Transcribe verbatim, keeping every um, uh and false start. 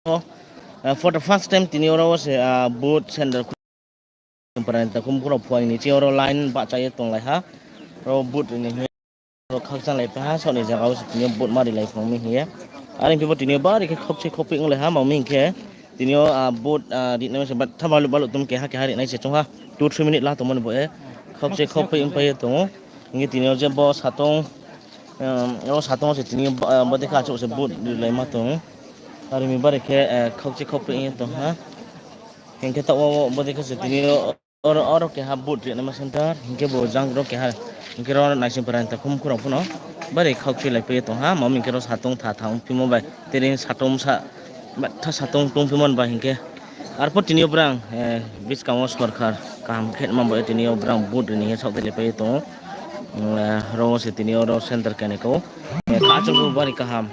for the first time tini oro wo se vote center Naisingpara ni takhum khurao phuaing ni ching oro line bahcha ye tonglai ha. Oro vote ri ni hing ye oro khakchang lai pai ha, saoh ni zaga wo se tini yo vote ma rilai phang mi hing ye. Are hing phi bo tini yo bari khe khaukchai khaukphi onglai ha, ma mi hing khe tini yo vote rinai se batha baluh baluh tom keha keha rinai se choung ha, two three minute la tongmo ni bo ye khaukchai khaukphi ongpai ye tong ou. Hing khe tini yo je bo satong, abo satong wo se tini yo bodei khe achouh se vote rilai ma tong ou. Are mi bari khe khaukchai khaukphi ong ye tong ha. Hing khe taoh wo bodei khe se tini yo oro keha vote rinaima center, hing khe bo jang ro keha, hing khe ro Naisingpara ni takhum khurao pho no bari khaukchai lai pai ye tong ha, ma mi hing khe ro satong tha tha ongphimo bai, tini satong bsa, batha satong tongphimo ni bai hing khe. Arphuh tini yo brang buskang wo sorkar kaham khe ma bo ye tini yo brang vote ri ni hing ye saoh te lai pai ye tong ou. Ro wo se tini yo ro center keni kau, achouh pho bari kaham.